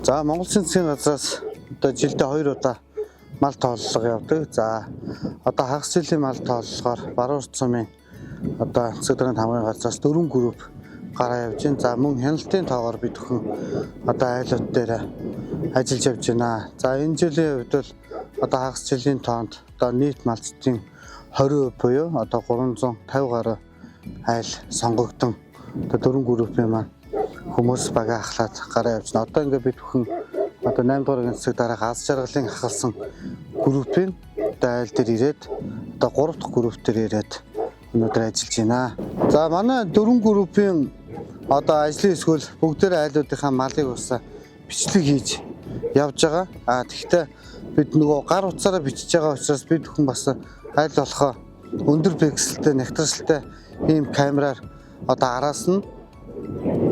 За, Монгол Засгийн газраас одоо жилдээ 2 удаа мал тооллого явдаг. За, одоо хагас жилийн мал тооллогоор Баруун урт сумын одоо засаг даргын тамгын газраас 4 групп гараа явж байна. За, мөн хяналтын тоогоор бид бүхэн одоо айлууд дээр ажиллаж явж байна. За, энэ жилийн хувьд бол одоо хагас жилийн тоонд одоо нийт малчдын 20% буюу одоо 350 гаруй айл сонгогдсон одоо 4 группийн маань хүмүүс бага ахлаад гараа явж байна. Одоо ингээд бид бүхэн одоо 8 дугаар агентлагийг дараах аз жаргалын ахалсан группийн одоо айл дээр ирээд одоо 3 дахь групп дээр ирээд өнөөдөр ажиллаж байна. За, манай 4 группийн одоо ажлын хэсгүүл бүгдээрээ айлуудынхаа малыг усаа бичлэг хийж явж байгаа. А тэгвэл бид нөгөө гар утсаараа бичиж байгаа учраас бид бүхэн бас аль болохоо өндөр пикселтэй, нягтралтай ийм камераар одоо араас нь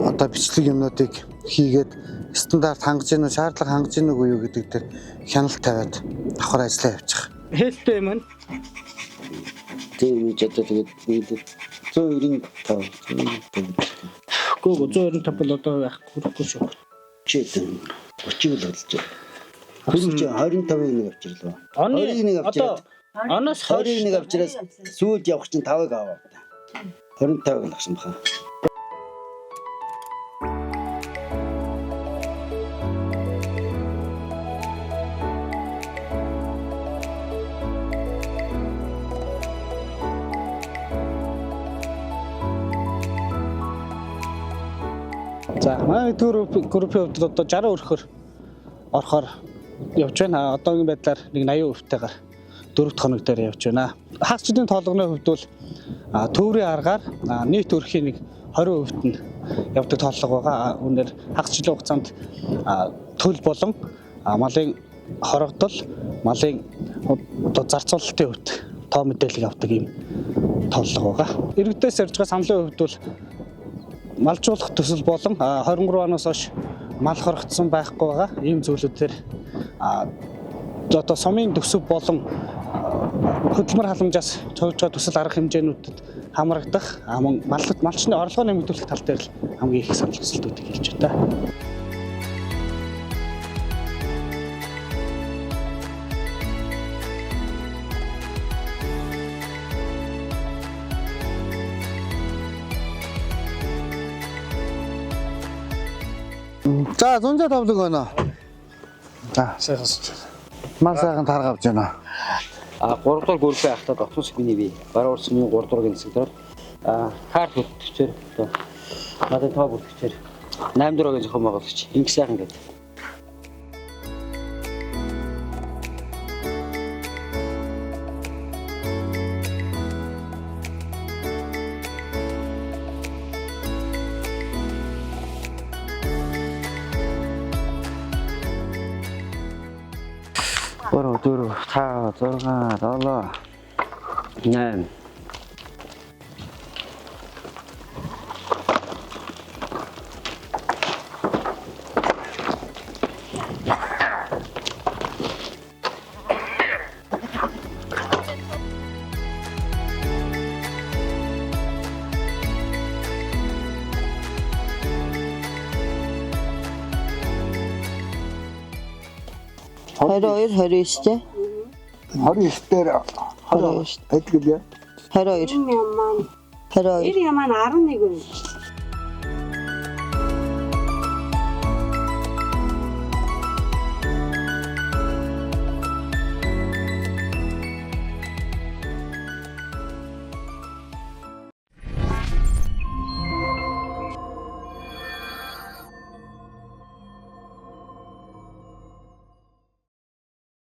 одоо бичлэг юмнуудыг хийгээд стандарт хангаж гинүү, шаардлага хангаж гинүү үгүй юу гэдэг дээр хяналт тавиад давхар ажиллаа явуучих. Хэлтэй юм нь. Тийм үеч одоо тэгээд нийлээд 195 195. Үгүй ээ, 195 бол одоо байхгүй хүрэхгүй шүү. 30 30-ыг л хөдөлж байна. Түрүү чи 25-ыг нэг авчирлаа. Оны 20-ыг нэг одоо авчираад оноос 20-ыг нэг хойш авчираас сүүлд явах чинь 5-ыг аваа. 25-ыг л авсан баха. За, манай группийн хувьд одоо 60 өрхөөр орохоор явж байна. Одоогийн байдлаар нэг 80%-тэйгээр 4 дахь хоног дээр явж байна. Хагас жилийн тоологны хувьд бол төврийн аргаар нийт өрхийн нэг 20% нь явдаг тооллого байгаа. Үүнээр хагас жилийн хугацаанд төл болон малын хорогдол, малын одоо зарцуулалтын хувьд тоо мэдээлэл авдаг ийм тооллого байгаа. Иргэдээс ярьж байгаа саналын хувьд бол малжуулах төсөл болон 23 оноос хойш мал хорогдсон байхгүй байгаа. Ийм зүйлүүдээр одоо сумын төсөв болон хөдөлмөр халамжаас цовж байгаа төсөл арга хэмжээнүүдэд хамрагдах мөн малчны орлогоо нэмэгдүүлэх тал дээр л хамгийн их санал хүсэлтүүдийг хэлж байна. За, зунжаа тавлаг байна. За, Сайхан сонсож. мал сайхан тарга авч байна. А 3 дугаар группийн ахлаад Отгон сүмний бие. Баруун урт сүмийн 3 дугаар гинсэг дор а карт хөтгчээр одоо надад тоо бүртгэгчээр 8 дугаар зохион байгуулагч Инг сайхан гэдэг. Гурав, дөрөв, тав, зургаа, долоо, найм. Хорин 22 29 те. 29 дээр 29. хэд гэлээ? 22. Энэ яман 22. 90 яман 11 байна.